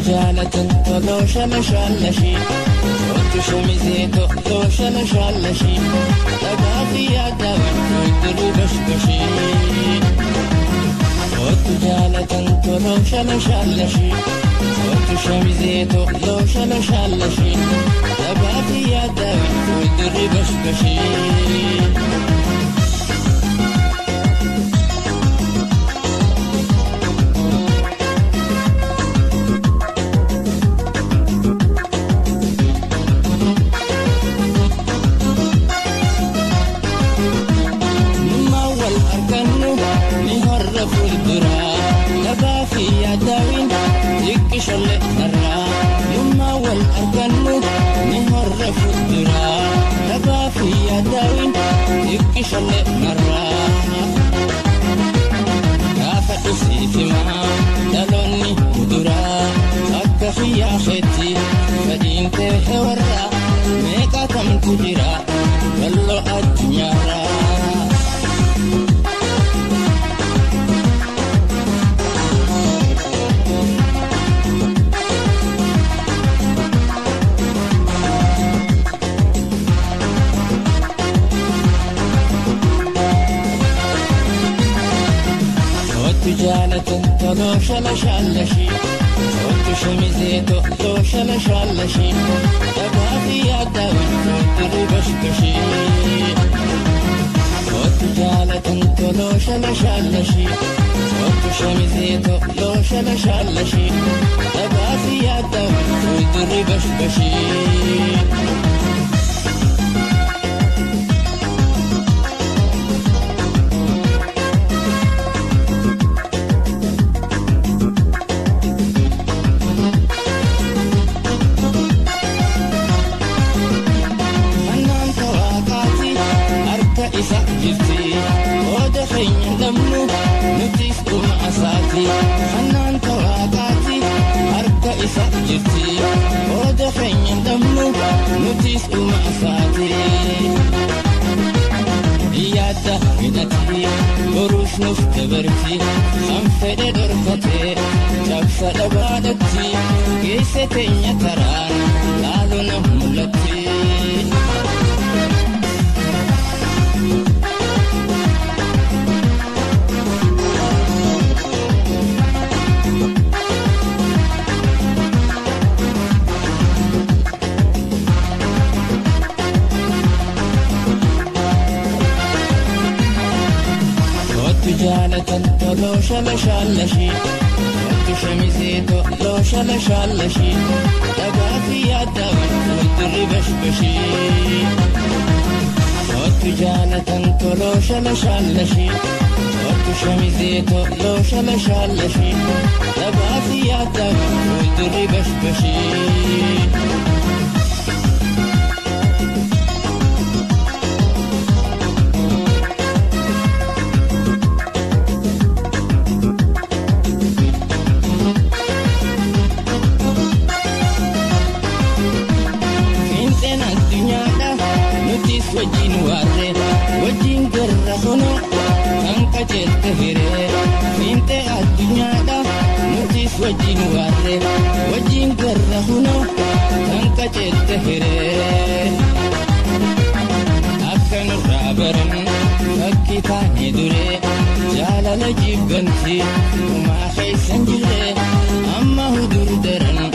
Jaalatan toloo shala shallashi Otu shamizee toloo shala shallashi Dhagaa fi yaadawwan fuuldurri bashbashi Otu jaalatan toloo shala shallashi Otu shamizee toloo shala shallashi Dhagaa fi yaadawwan fuuldurri bashbashi. Gaafa dhusiifimaa dhaloonni muduraa akka xiyyaafetti fedhiin ta'e warraa meeqa kamtu jira walloo addunyaarraa. Jaalatan toloo shala shallashi Otu shamizee toloo shala shallashi Dhagaa fi yaadawwan fuuldurri bashbashi Otu jaalatan toloo shala shallashi Otu shamizee toloo shala shallashi Dhagaa fi yaadawwan fuuldurri bashbashi. Kan fedhe dhorkatee cabsa dhabaadhatti geesse teenya taraan laaluu na mul'atti. Jaalatan toloo shala shallashi Otu shamizee toloo shala shallashi Dhagaa fi yaadawwan fuuldurri bashbashi Otu jaalatan toloo shala shallashi Otu shamizee toloo shala shallashi Dhagaa fi yaadawwan fuuldurri bashbashi. Wajjin waarree wajjin garra honoo kan qajeelte hiree fiintee addunyaadha nutis wajjin waarree wajjin garra honoo kan qajeelte hiree. Akka nurraa baran fakki taane duree jaalala jibbanti dhumaa keessan jirree amma hudur daran